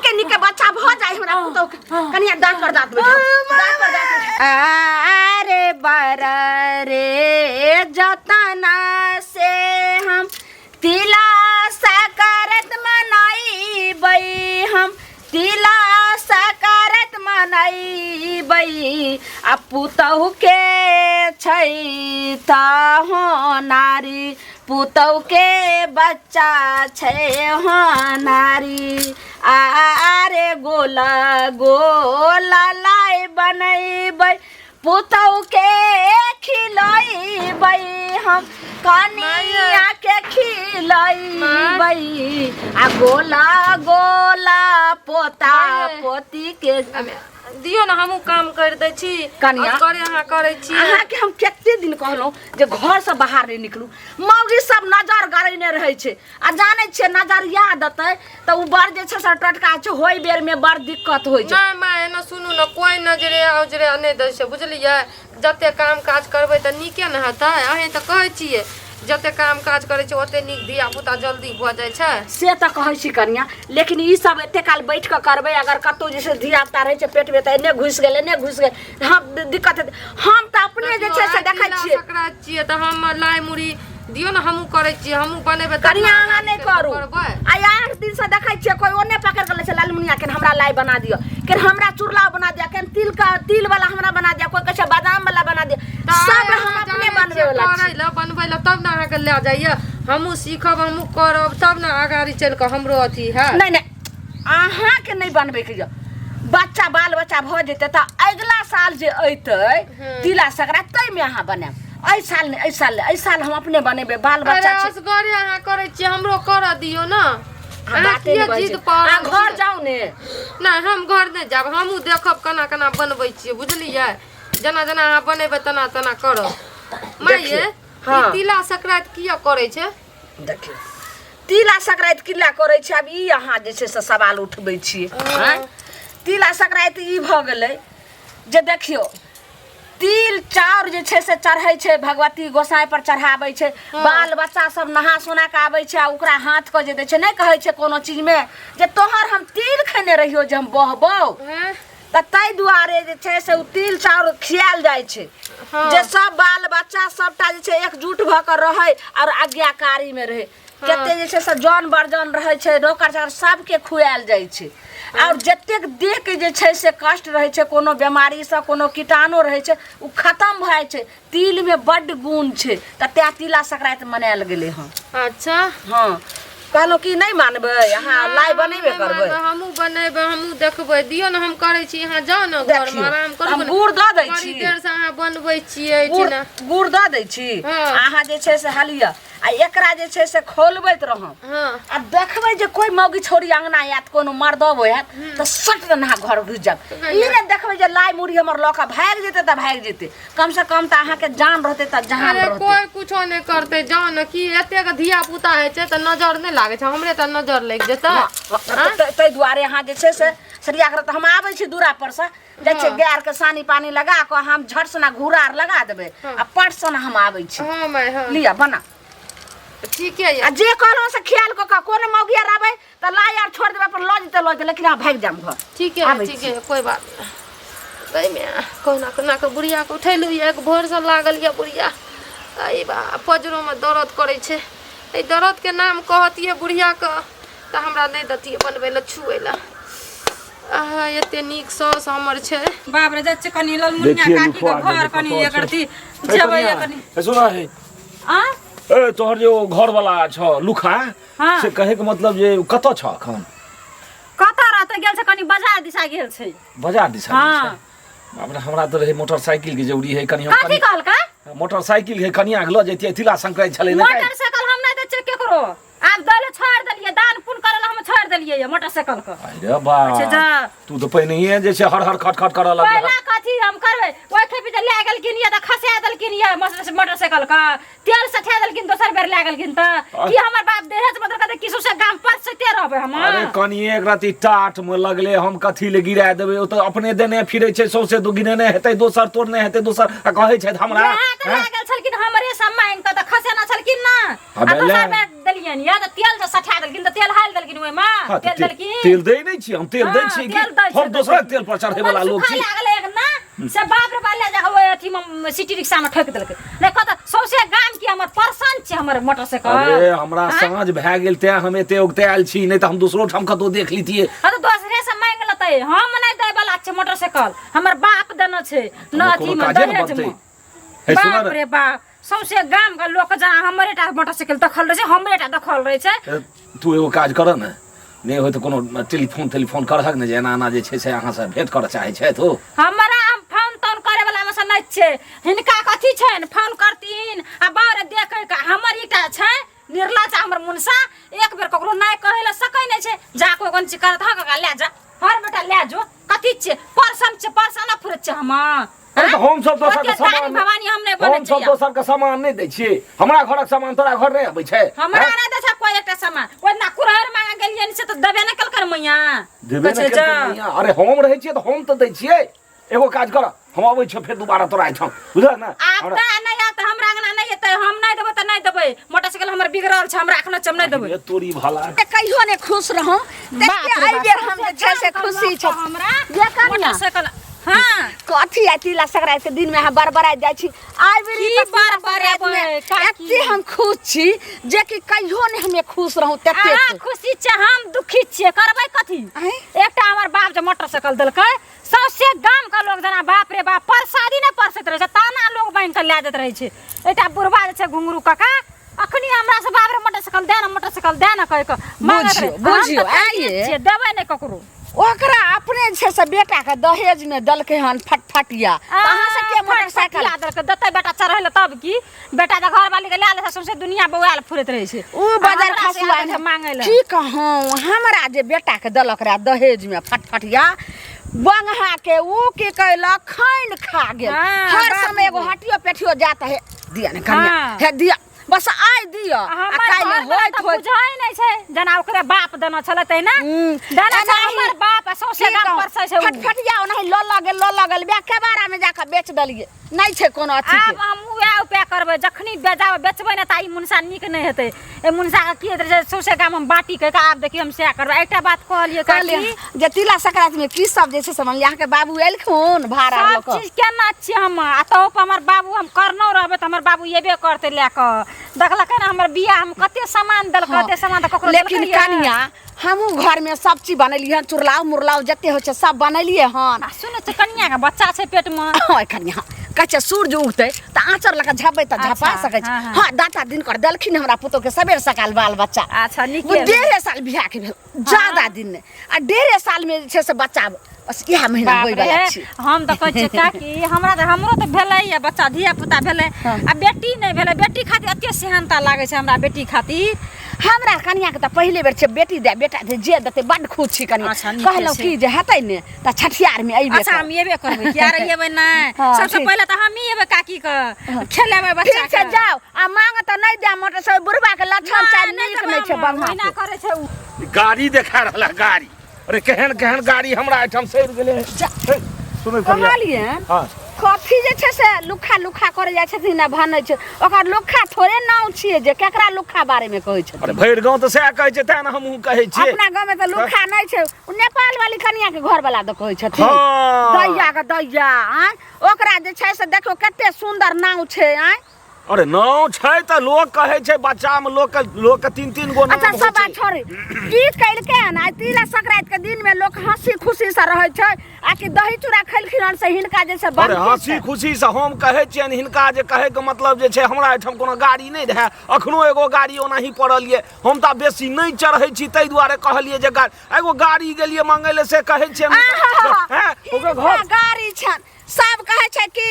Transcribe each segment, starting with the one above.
नीके नीके बच्चा भऽ जाय हमरा पुतहु के कनिया दाँत पर दाँत बैठाउ दाँत पर दाँत बैठाउ। अरे बर रे जतना से हम तिला सकरत मनाइबै हम तिला सकरत मनाइबै आ पुतहु के छै त हो नारी पुतहु के बच्चा छै हो नारी आरे गोला गोला लाइ बनैबै पुतहु के खिलैबै हम कनिया के खिलैबै आ गोला गोला पोता पोती के दियौ ने हमहूँ काम करि दै छी कनिया। करे अहाँ करै छी अहाँके हम कते दिन कहलहुँ जे घरसँ बाहर नहि निकलू मौगी सब नजर गड़ेने रहै छै आ जानै छियै नजर याद देतै तऽ ओ बड़ जे छै से टटका छै होय बेरमे बड़ दिक्कत होइ छै नहि माय एना सुनू ने कोइ नजरे उजरे नहि दै छै बुझलियै जते काम काज करबै तऽ नीके ने हेतै अहीं तऽ कहै छियै जते काम काज करै छियै ओते नीक धिया पुता जल्दी भऽ जाइ छै से तऽ कहै छी कनिया लेकिन ई सब एते काल बैठ कऽ करबै अगर कतहु जे छै धिया पुता रहै छै पेटमे तऽ एने घुसि गेल एने घुसि गेल हम दिक्कत हेतै हम तऽ अपने जे छै से देखै छियै सकरात छियै तऽ हम लाइ मुरही दियौ ने हमहूँ करै छियै हमहूँ बनेबै तब ने कनिया अहाँ नहि अहाँ करू करबै आ 8 दिन से देखै छियै कोइ ओने पकड़ के लै छै लालमुनिया के हमरा लाइ बना दिअ के हमरा चुरला बना दिअ के तिल का तिल वाला हमरा बना दिअ कोइ कहै छै बादाम वाला बना दिअ तऽ सब अहाँ हम अपने जानै बनबै छियै वाला करै छी लए बनबै लए तब ने अहाँके लए जाइए हमहूँ सीखब हमहूँ करब तब ने अगाड़ी चलि कऽ हमरो अथी हैत नहि नहि अहाँके नहि बनबैके यऽ बच्चा बाल बच्चा भऽ जेतै तऽ अगिला साल जे अयतै तिला संक्रांति ताहिमे अहाँ बनायब एहि साल नहि एहि साल नहि एहि साल हम अपने बनेबै बाल अरे बच्चा छै असगरे अहाँ करै छियै हमरो करऽ दियौ ने अहाँ अहाँ बाते नहि किया बजै जिद छी। पर अहाँ घर जाउ ने नहि हम घर नहि जायब हमहूँ देखब केना केना बनबै छियै बुझलियै जेना जेना अहाँ बनेबै तेना तेना करब माइये हँ। ई तिला संक्रांति किया करै छै देखियौ तिला संक्रांति किला करै छै आब ई अहाँ जे छै से सवाल उठबै छियै आँय? तिला संक्रांति ई भऽ गेलै जे देखियौ तिल चाउर जे छै से चढ़ै छै भगवती गोसाई पर चढ़ाबै छै बाल बच्चा सब नहा सोना के आबै छै आ ओकरा हाथ के जे दै छै नहि कहै छै कोनो चीजमे जे तोहर हम तिल खेने रहियो जे हम बहबौ हैं? तऽ ताहि दुआरे जे छै से ओ तिल चाउर खियाल जाइ छै हँ। जे सब बाल बच्चा सबटा जे छै एकजुट भऽ कऽ रहै आओर आज्ञाकारीमे रहै कते जे छै से जन बर्जन रहै छै नौकर चाकर सबके खुआएल जाइ छै आओर जतेक देहके जे छै से कष्ट रहै छै कोनो बेमारीसँ कोनो कीटाणु रहै छै ओ खतम भऽ जाइ छै तिलमे बड्ड गुण छै तऽ तैं तिला संक्रान्ति मनायल गेलै हँ अच्छा हँ कहलहुँ कि नहि मानबै अहाँ लाइ बनेबे करबै हमहूँ बनेबै हमहूँ देखबै दियौ ने हम करै छी अहाँ जाउ ने घरमे देखियौ आराम करू हम ने। गुड़ दऽ दै बड़ी छी देरसँ अहाँ बनबै छियै गुड़ एहिठिना गुड़ दऽ दै छी हँ। अहाँ जे छै से हलिअ आ एकरा जे छै से खोलबैत रहब हँ आ देखबै जे कोइ मौगी छौड़ी अंगना आयत कोनो मर्दब आयत तऽ सट दऽ अहाँ घर घुसि जायब ई नहि देखबै जे लाइ मुरही हमर लऽ कऽ भागि जेतै तऽ भागि जेतै कम से कम तऽ अहाँके जान रहतै तऽ जहान अरे रहतै कोइ कुछो नहि करतै जाउ ने की एतेक धिया पुता होइ छै तऽ नजर नहि लागै छै हमरे तऽ नजर लागि जेतै ताहि दुआरे अहाँ जे छै से सरिया कऽ तऽ हम आबै छी दूरा पर से जाइ छियै गाय आरके सानी पानी लगा कऽ हम झट सना घूरा आर लगा देबै आ पट सना हम आबै छी हँ माय हँ लिअ बना ठीके यऽ आ जे कहलहुँ से ख्याल कऽ कऽ कोनो मौगी आर आबै तऽ लाइ आर छोड़ि देबै अपन लऽ जेतै लऽ जेतै लेकिन अहाँ भागि जायब घर ठीके है आबै ठीके है कोइ बात नहि ताहिमे कहुना कहुना कऽ बुढ़ियाके उठेलहुँ यऽ एक भोरसँ लागल यऽ बुढ़िया अइ बा पजरोमे दर्द करै छै एहि दर्दके नाम कहतियै बुढ़ियाके तऽ हमरा नहि देतियै बनबै लए छुबै लए आहा एते नीक साउस हमर छै बाप रे जाइ छियै कनी ललमुनिया देखिए काकी के लुखुआ घर के कनी कतऽ एकर छै। अथी ए जेबै कनिया, कनी ए सुना हे आ ए तोहर जे ओ घर वाला छ लुखा हाँ। से कहे के मतलब जे कतऽ छ अखन कतऽ रहतै गेल छै कनी बाजार दिशा गेल छै बाजार दिशा गेल हाँ। छै। बाप रे हमरा तऽ रहै मोटरसाइकिल के जरूरी है कनि हम कथी कनि कहलकै मोटरसाइकिल है कनिया के लऽ जैतियै तिला संक्रांति छलै ने काल्हि। मोटरसाइकिल हम नहि दै छियै केकरो आब दै लए छोड़ि देलियै दान पुण्य करै लए हम छोड़ि देलियै ये मोटरसाइकिल के अरे बा अच्छा जा तू तऽ पहिनहिए जे छै हर हर खट खट करऽ लगलै पहिला कथी हम करबै ओहि खेपी जे लए गेलखिन ये तऽ खसा देलखिन ये मोटरसाइकिल के तेल सठा देलखिन दोसर बेर लए गेलखिन तऽ की हमर बाप दहेज मतलब कहते किसु से गाम पर से ते रहबै हम अरे कनि एक रति टाट में लगले हम कथी ले गिरा देबै ओ तऽ अपने देने फिरै छै सौंसे दू गिनेने हेतै दोसर तोड़ने हेतै दोसर आ कहै छथि हमरा यहाँ तऽ हैं? लए गेल छलखिन हमरे सब मांगि कऽ तऽ खसेना छलखिन ना आ आ भेलै। दोसर बेर देलियनि या तऽ तेल जे सठा देलखिन तऽ तेल हालि देलखिन ओहिमे। हाँ, तऽ तेल देलखिन। तेल दै नहि छी हम, तेल दै हाँ, छी कि तेल दै छै हम तऽ दोसरक तेल पर चढ़ै वाला ओकर लोक सुखा छी। लागलै एक ना से बाप रे बाप, ले जा ओहि अथी मे सिटी रिक्शा मे ठोकि देलकै। नहि कहत सौंसे गाम की हमर परसन छै हमर मोटरसाइकिल। अरे हमरा आँय? साँझ भए गेल तें हम एते औगतायल छी, नहि तऽ हम दोसरो ठाम कतौ देख लितियै। हाँ तऽ दोसरे से मांगि लेतै, हम नहि दै वाला छै मोटरसाइकिल, हमर बाप देने छै न हमर अथी कोनो मे काजे ने दहेज बनतै। मे। हे सुनऽ बाप ने। रे बाप, सौंसे गाम के लोक जहाँ हमरे टा मोटरसाइकिल देखल रहै छै, हमरे टा देखल रहै छै। ए, तू एगो काज कर ने, नहि होय तऽ कोनो टेलीफोन टेलीफोन करहक ने जे एना एना जे छै से अहाँसँ भेंट करऽ चाहै छथि ओ। हमरा हम फोन तोन करे वाला में से नहि छै। हिनका कथी छनि फोन करथिन आ बाहर देखे के। हमर एकटा छै निर्लज हमर मुनसा, एक बेर ककरो नहि कहै लए सकै नहि छै। जा कोइ कोन चीज करत, हाँ काका लए जा, हर बेटा लए जो। कथी छै परसन छै, परसन फुरत छै हमर। अरे तऽ हम सब दोसर के ओते दानी सामान भवानी हम नहि बनै हम सब छियै। दोसर के सामान नहि दै छियै। हमरा घरक सामान तोरा घर नहि अबै छै? हमरा हैं? नहि दै छै कोइ एकटा सामान। ओहि दिना कुरहरि मांगे गेलियै से तऽ देबे नहि केलकै मैया। देबे कहै नहि छै जा। केलकै मैया। अरे हम रहै छियै तऽ हम तऽ दै छियै। एगो काज कर, हम अबै छियै फेर दोबारा तोरा एहिठाम, बुझलक ने? आब हमरा तऽ नहि आयत, हमरा अंगना नहि एतै। हम नहि देबै तऽ नहि देबै। मोटरसाइकिल हमर बिगड़ल छै, हमरा एखनो छै, हम नहि देबै। अरे तोरी भला के कहियो नहि खुश रहूं बाप देखिए रे एहि बाप, बेर हम जे छै से गाम खुशी के छौ। हमरा ये कनिया। मोटरसाइकिल। हाँ। कथी आ तिला संक्रांति के दिन में अहाँ बड़बड़ाइत जाइ छी? आइ बेरी की तऽ तिला बड़बड़ेबै, संक्रांति में काकी? एते हम खुश छी जे कि कहियो नहि हमे खुश रहूं तते। अहाँ खुशी छियै, हम दुखी छियै। करबै कथी? आँय? एकटा हमर बाप जे मोटरसाइकिल देलकै, सौंसे गाम के लोग जेना बाप रे बाप परसादी नहि परसैत रहै छै, ताना लोग बान्हि कऽ लए जाइत रहै छै। एकटा बुढ़वा जे छै घुंघरू काका, अखनी हमरा से बाप रे मोटरसाइकिल दे ने, मोटरसाइकिल दे ने कहि कऽ मांगैत बुझियौ, रहै। हम बुझियौ, तऽ कहिए आइये। छियै, देबै नहि ककरो। ओकरा अपने जे छै से बेटा के दहेज में देलकै हन फटफटिया, तऽ अहाँ से के मोटरसाइकिल फटफटिया देलकै? देतै बेटा चढ़ै लए तब की? बेटा तऽ घरवाली के लए लै छै, सौंसे दुनिया बौआयल फुरैत रहै छै। उ बजर हमरा से खसुआ आबै छै मांगै लए। की कहूँ, हमरा जे बेटा के देलक रहे दहेज में फटफटिया बंगहा के, उ की कैलक खैन खा गेल। हाँ, हर बाप समय एगो रे। हटियो पेठियो जात है, दिया ने कनिया, हाँ। हे दिया, बस आइ दिया आ हमर काल्हि घरवला होइत तऽ होइत बुझै नहि छै, जेना ओकरे बाप देने छलै तहिना देने छै एनाही हमर बाप आ सौंसे की गाम कहू, परसै छै उ। फटफटिया ओनाही लऽ लऽ गेल, लऽ लऽ गेल, वएह केबाड़ा में जाकऽ बेच देलियै। नहि छै कोनो अथी आब के। हम उएह उपाय करबै, जखनी बेजाबै बेचबै ने तऽ ई मुनसा नीक नहि हेतै। ए मुनसा के की हेतै से सौंसे गाम हम बाटी कहि कऽ आब देखियौ हम सएह करबै। एकटा बात कहलियै काकी, कहलियै जे तिला संक्रांति में की सब जे छै से मानलियै अहाँके बाबू एलखुन भाड़ा लऽ सब कऽ? चीज केना छियै हम आ तहु पर हमर बाबू, हम करनौ रहबै तऽ हमर बाबू एबे करतै लए कऽ। देखलकै ने हमर बियाह मे कते सामान देलकै, हाँ। कते सामान तऽ ककरो लेकिन देलकैये? कनिया हमहूँ घरमे सब चीज बनेलियै हन, चुरलाउ मुरलाउ जते होइ छै सब बनेलियै हन। आ सुनै छियै कनिया के बच्चा छै पेट मे? हँ कनिया, कहै छै सूर्य उगतै तऽ आँचर लऽ कऽ झपबै तऽ झपा अच्छा, सकै छै। हाँ, हाँ। हँ, दाता दिनकर देलखिन हमरा पुतोहके सबेर सकाल बाल बच्चा। अच्छा, नीके ओ भेल। 1.5 साल बियाहके भेल, ज्यादा दिन नहि, आ 1.5 सालमे जे छै से बच्चा बस इएह महीना बाप होय वाला रे, छै। हम तऽ कहै छियै काकी, हमरा तऽ हमरो तऽ भेलै या बच्चा, धिया पुता भेलै आ बेटी नहि भेलै। बेटी खातिर एते सेहनता लागै छै हमरा बेटी खातिर। हमरा कनिया के तऽ पहिले बेर छै, बेटी दे बेटा दे जे देतै बड्ड खुश छी कनिया। अच्छा, नीके कहलहुँ छै। की जे हेतै ने तऽ छठियार मे अइबे अच्छा, करब। हम एबे करबै, किया रे एबै नहि? हाँ, सबसँ ठीक। पहिले तऽ हमही एबै काकी के खेलेबै बच्चा ठीक छै के। जाउ आ मांग तऽ नहि दे मोटरसाइकिल, बुढ़बा के लक्षण चाहे नहि नीक देबै नहि छै हम, बंगा ओहिना के। करै छै उ। गाड़ी देखा रहल है गाड़ी। अरे केहन केहन गाड़ी हमरा एहिठाम सड़ि गेलै। हे, सुनै कनिया। कहलियै हाँ। कथी जे छै से लुखा लुखा करे जाइ छथिन आ भने छै ओकर लुखा थोड़े नाम छियै जे केकरा लुखा बारे में कहै छथिन। अरे भरि गाँव तऽ सएह कहै छै, तें ने हमहूँ कहै छियै। अपना गाँव में तऽ लुखा नहि छै, ओ नेपाल वाली कनिया के घर वाला तऽ कहै छथिन। हाँ। दैया के दैया आँय, ओकरा जे छै से देखियौ कते सुन्दर नाम छै आँय। अरे नाम छै तऽ लोक कहै छै बच्चा में लोक के तीन तीन गो नाम अच्छा होइ सब बात छै। छोड़ी, की केलकै हन आइ तिला संक्रांति के दिन में लोक हंसी खुशी से रहै छै आ कि दही चूड़ा खेलखिन हन से हिनका जे छै अरे बनखिन हंसी छै। खुशी से हम कहै छियनि हिनका जे कहै के मतलब जे छै हमरा एहिठाम कोनो गाड़ी नहि रहै, अखनो एगो गाड़ी ओनाही पड़ल ये, हम तऽ बेसी नहि चढ़ै छी ताहि दुआरे कहलियै जे गाड़ी, एगो गाड़ी गेलियै मंगै लए से कहै छियनि। आहा, हैं, ओकर हिनका घर गाड़ी छनि, सब कहै छै कि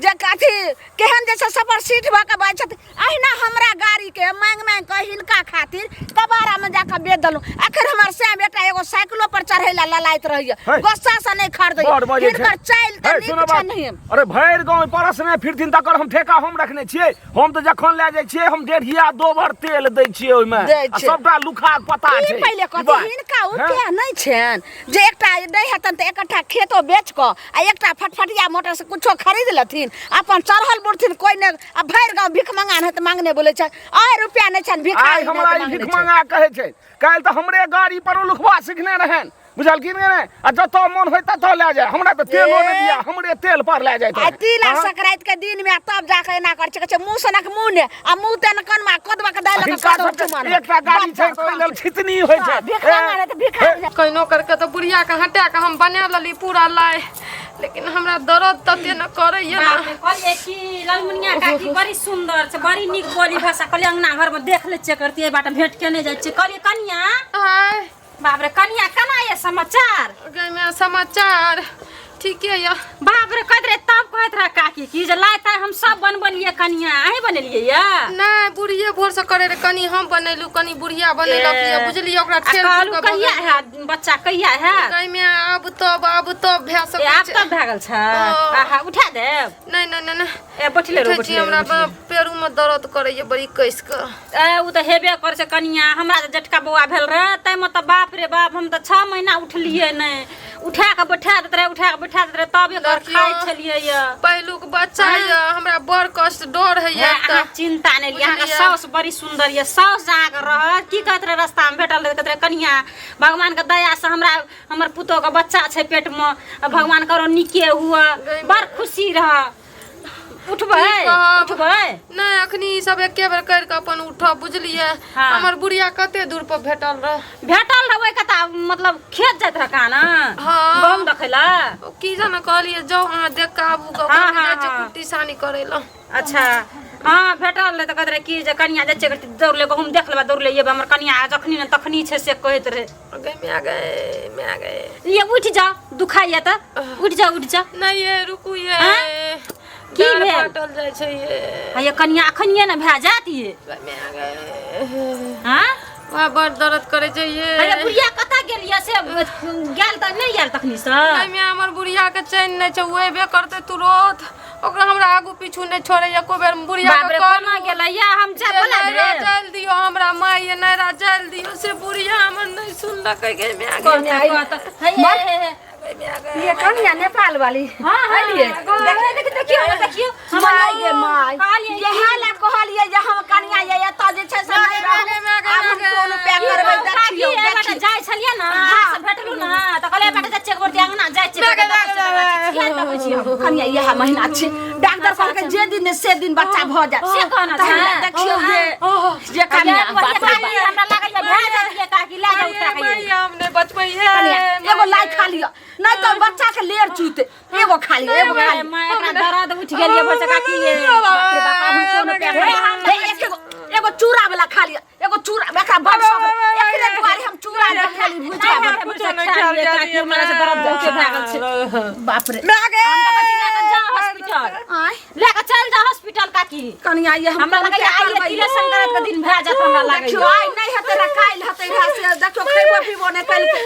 जे कथी केहन जे छै सफर सीट भऽ कऽ बाजै छथिन। अहिना हमरा गाड़ीके माँगि माँगि कऽ हिनका खातिर कबाड़ामे जाकऽ बेच देलहुँ। अखन हमर सैं बेटा एगो साइकिलो पर चढ़ै लए ललाइत रहैए, है। गुस्सासँ नहि खरीदै बड़ बजै छै। हिनकर चालि तऽ हे, नीक सुनो छै बात। नहि अरे भरि गाँव परसने फिरथिन तकर हम ठेका हम रखने छियै हम तऽ जखन लए जाइ छियै हम डेढ़िया दोबर तेल दै छियै ओहिमे दै आ छै। सबटा लुखा के पता ई छै पहिले ई कहती बात। हिनका हैं? उपाय नहि छनि जे एकटा नहि हेतनि तऽ एकट्ठा खेतो बेच कऽ आ एकटा फटफटिया मोटर से कुछो खरीद लेथिन अपन चढ़ल बुढ़थिन कोइ नहि आ भरि गाँव भीख मंगा नहि तऽ मांगने बोलै छै आइ रुपया नहि छनि आइ भिखारी हमरा नहि ई तऽ भीख मांगने छै मंगा कहै छै काल्हि तऽ हमरे गाड़ी पर ओ लुखबा सिखने रहनि बुझलखिन कि नहि आ जतऽ मन होइ ततऽ लए जाय हमरा तऽ तेलो नहि दिया हमरे तेल पर लए जाइत आ रहै। तिला हँ? संक्रांति के दिन में तब जाके एना कर छै कहै छै मुँह सनक मुँह ने आ मुँह तेन कनमा कदवा के दालि हिनका सबके एकटा गाड़ी छै तऽ ओहि लेल छितनी होइ छै भीख मंगा तऽ भिखारी कहिनो करके तऽ बुढ़ियाके हटा कऽ हम बना लेली पूरा लाइ लेकिन हमरा दर्द तते ने करैए ने बाप रे, कहलियै कि ललमुनिया काकी बड़ी सुन्दर छै बड़ी नीक बोली भाषा कहलियै अंगना घरमे देख लै छियै करतियै बाटे भेंट केने जाइ छियै कहलियै कनिया आय बाप रे कनिया केना ये समाचार गैमे समाचार ठीके यऽ बाप रे कहैत रहे तब कहैत रहे काकी कि जे लाइ ताइ हम सब बनबलियै कनिया अहीं बनेलियै ये नहि बुढ़िये भोरसँ करे रहे कनि हम बनेलहुँ कनि बुढ़िया बनेलक यऽ बुझलियै ओकरा आ ठेल कहलू ठूल कऽ कहिया हैत बच्चा कहिया हैत गैमे आब तब आब तब भए ए, सकै आब छै तब भए गेल छै ओ। आहा उठा देब नहि नहि नहि नहि ए बैठले रहो उठै छी बैठले हमरा रहो, पेरूमे दर्द करैए बड़ी कसि कऽ ए उ तऽ हेबे करै छै कनिया हमरा जे जेठका बौआ भेल रहे ताहिमे तऽ बाप रे बाप हम तऽ 6 महीना उठलियै नहि उठा कऽ बैठा दैत रहे उठा कऽ बैठा दैत रहे तब एक देखियौ। खाइ छलियै यऽ पहिलुक बच्चा यऽ हमरा बड़ कष्ट डर होइए हे, अहाँ चिंता नहि लिअ अहाँके बुझलियै। साउस बड़ी सुन्दर यऽ साउस जे अहाँके रहत की कहैत रहे रास्तामे भेटल रहै कहैत रहे कनिया भगवानके दयासँ हमरा हमर पुतोहके बच्चा छै पेटमे आ भगवान करो नीके हुए बड़ खुशी रह उठबै की कहब? उठबै नहि अखनी ई सब एके बेर करि कऽ अपन उठब बुझलियै हाँ। हमर बुढ़िया कते दूर पर भेटल रह भेटल रहबै कता मतलब खेत जाइत रह काना हाँ। गहूम देखै लए ओ की जाने कहलियै जाउ अहाँ देख कऽ आबू गऽ हाँ, कहलकै हाँ, जाइ छियै हाँ। कुट्टी सानी करै लए अच्छा हाँ भेटल रहै तऽ कहैत रहै कि जे कनिया जाइ छियै दौड़ले गहूम देख लेबै दौड़ले अयबै हमर कनिया जखनी ने तखनी छै से कहैत रहै गै माय गै माय गै ये उठि जाओ दुखाइए तऽ उठि जाओ उठि जाओ नहि ये रुकू ये हाँ? की डाँड़ भेल? फाटल जाइ छै ये आ ये कनिया अखनिए ने भए जायत ये गै माय गै हाँ वएह बड़ दर्द करै छै ये अरे बुढ़िया कतऽ गेल ये से गेल तऽ नहि गेल तखनी से गै माय हमर बुढ़िया के चैन नहि छै ओ अयबे करतै तुरत ओकरा हमरा आगू पीछू नहि छोड़ै एको बेर बुढ़िया बाप के रे कहलहुँ कोना गेलै या हम जा जे बोला नैरा देब जाइल दियौ हमरा माय ये नैरा जाइल दियौ से बुढ़िया हमर नहि सुनलकै गे माय गे कहत कहत हे हे हे ये कनिया नेपाल वाली हाँ हाँ अलियै। देख देख देखियो देखियो माय गे माय कहलियै इएह ला कहलियै जे हम कनिया ये एतऽ जे छै से नहि रहू। आब हम कोन उपाय करबै देखियौ देखियौ जाइ छलियै ने अहाँ से भेटलू ने तऽ कहलियै बेटा जाइ छियै एक बेर अंगना जाइ छियै देखै छियै हम। कनिया इएह महीना छै डॉक्टर कहलकै जे दिन ने से दिन बच्चा भऽ जायत से कहना तहन छै? देखियौ जे जे कनिया बाप रे बाप। हमरा लागैया भए जाइए काकी लए जाउ उठा के माय हम नहि बचबै हे कनिया एगो लाइ खा लिअ नहि तऽ बच्चा के लेर चूते एगो खा लिअ एगो खा लिअ माय एकरा दर्द उठि गेल ये बच्चा काकी ये बाप रे बाप आब हम कोन उपाय करबै? हे, एक एगो एगो चूड़ा वाला खा लिअ एगो चूड़ा एकरा बड़ शौक एकरे दुआरे हम चूड़ा नहि खाली भुजिया नहि बना कुछो नहि खायल काकी हमरा से दर्द बहुते भए गेल छै बाप रे हम तऽ कहै छी लए कऽ जाउ हॉस्पिटल आँय लए कऽ चलि जाउ हॉस्पिटल काकी कनिया ये हम हमरा लगैया आइए तिले संक्रांति के दिन भए जायत हमरा देखियौ लागैया आइ नहि हेतै रे काल्हि हेतै रे से देखियौ खैबो पीबो नहि कलकै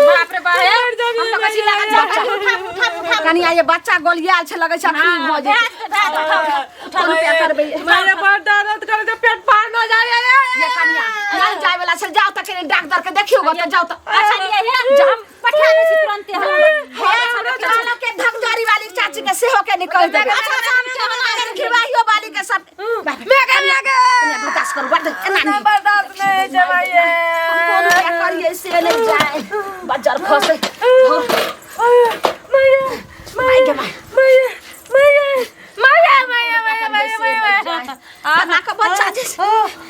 बाप रे बाप हम तऽ कहै छी लए कऽ जाउ उठा उठा उठा कनिया ये बच्चा गोलियाल छै लगै छै अखनी भऽ भए जेतै जेतै भए जेतै उठा उठा कोन उपाय करबै माय बड़ दर्द करै छै पेट फाड़ न जाय ये कनिया नहि जाय वाला छै जाउ तऽ कनि डॉक्टर के देखियौ गो तऽ जाउ तऽ अच्छा लिए हे हम पठा दै छी तुरन्ते हम हे हमरा के धकजरी वाली चाची के सेहो के निकल देबै अच्छा अच्छा हम अगर खिवाहियो वाली के सब मैं कनिया कनिया बर्दाश्त करू बर्दाश्त एना नहीं बर्दाश्त नहि छै माय हम कोन उपाय करियै से नहि जाय बजर खसै माय के माय बना के बच्चा जे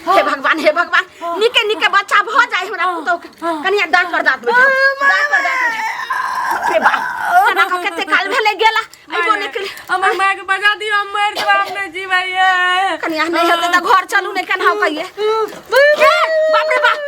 हे भगवान हे भगवान निके निके बच्चा भऽ जाय हमरा पुतोह के कनिया दाँत पर दाँत बैठाउ दाँत पर दाँत बैठाउ रे बाप कना के कते काल भेलै गेला अइबो नहि केलै हमर माय के बजा दियौ हम मरि जेबै हम नहि जीबै ये कनिया नहि हेतै तऽ घर चलू नहि केनाहु कहिए हे बाप रे बाप